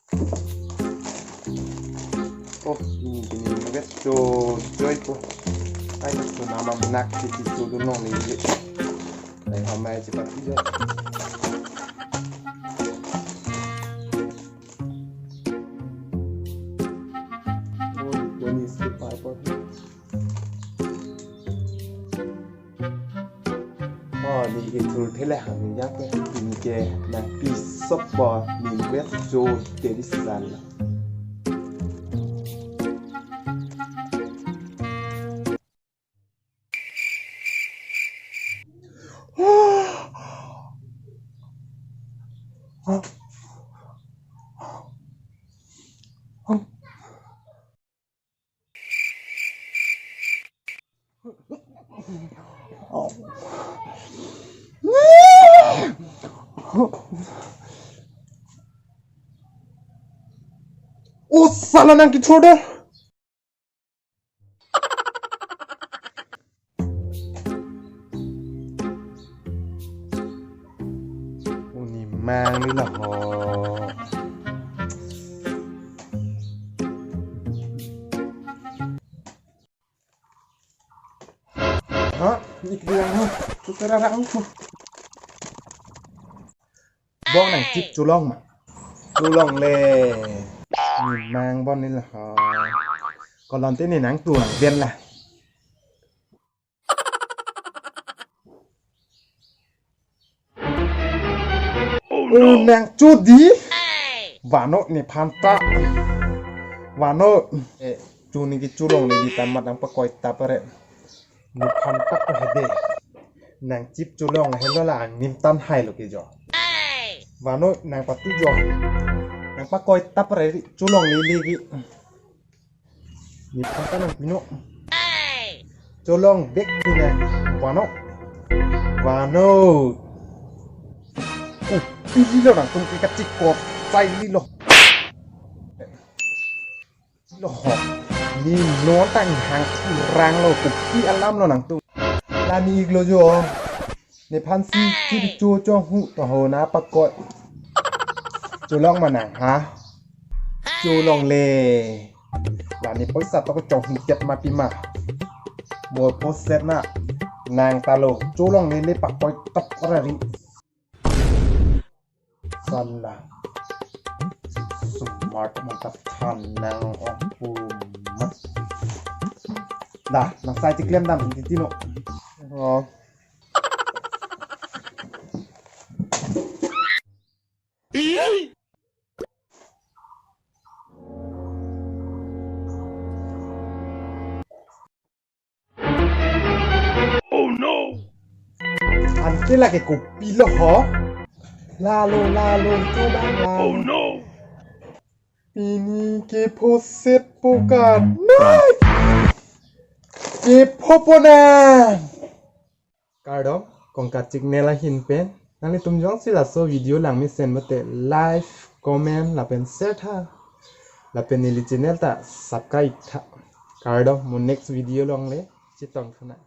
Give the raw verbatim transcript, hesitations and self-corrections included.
Oh, ini, ini, ini, bet, jo, joipo. Ai, bet, jo, nama menak, si, si, jo, dunong, ni, ni. Ai, hamai, cepat, jo. Oh, ini, ini, si, pa, pa. Oh, neli ke thurthe le, neli yang ke, neli ke nangpisoppo, neli ke jo teri sal. Oh, sala nangkethur do. Uni mang ni lah ho. Ha? Ini kebilang ho. Tukar arang ho. Bong nangchip cholong ma. Cholongle. Ni mang bon ni lah ho. Kolon te ni nangtu nangden lah. Oh, nangchudi. Vano nephan ta. Vano. Eh, chuni ke cholong ni di tamat nangpakoi tap re. Nephan ta ko hede. Nangchip cholong helo la angnim tan hai lo ke jo. Vano nangpatu jo. Nangpakoi tap re cholong lele ke. Nephan ta nangpino. Cholong bek pina. Vano. Vano. Uh, pililo nangtum ke kachikot. Sai lilo. Lo ho. Ni non tang hang kurang lo, kopi alam lo nangtum. La ni ik lo jo. Nephan si chip cho chong hu to ho na pakoi. Cholong ma nang ha. Cholongle. La ni poisa to ko chong hu ket ma pima. Bol poset na. Nang ta lo. Cholongle le pakoi tap ra ri. Sala. Smart mantap than nang ong pu mat. Dah, nang sai chiklem dam titi no. Oh. Oh no! Ante lake kopilo ho? Lalo, lalo, coba lalo. Oh no! Pini kephoset pokat. Nai! Kephopo nang. Kardom, Kongkat Channel ahin pen. Nanglitum jongsi laso video langmesen mate like, comment, lapen share tha. Lapen neli channel ta subscribe tha. Kardom, mo next video along le chetong thunang.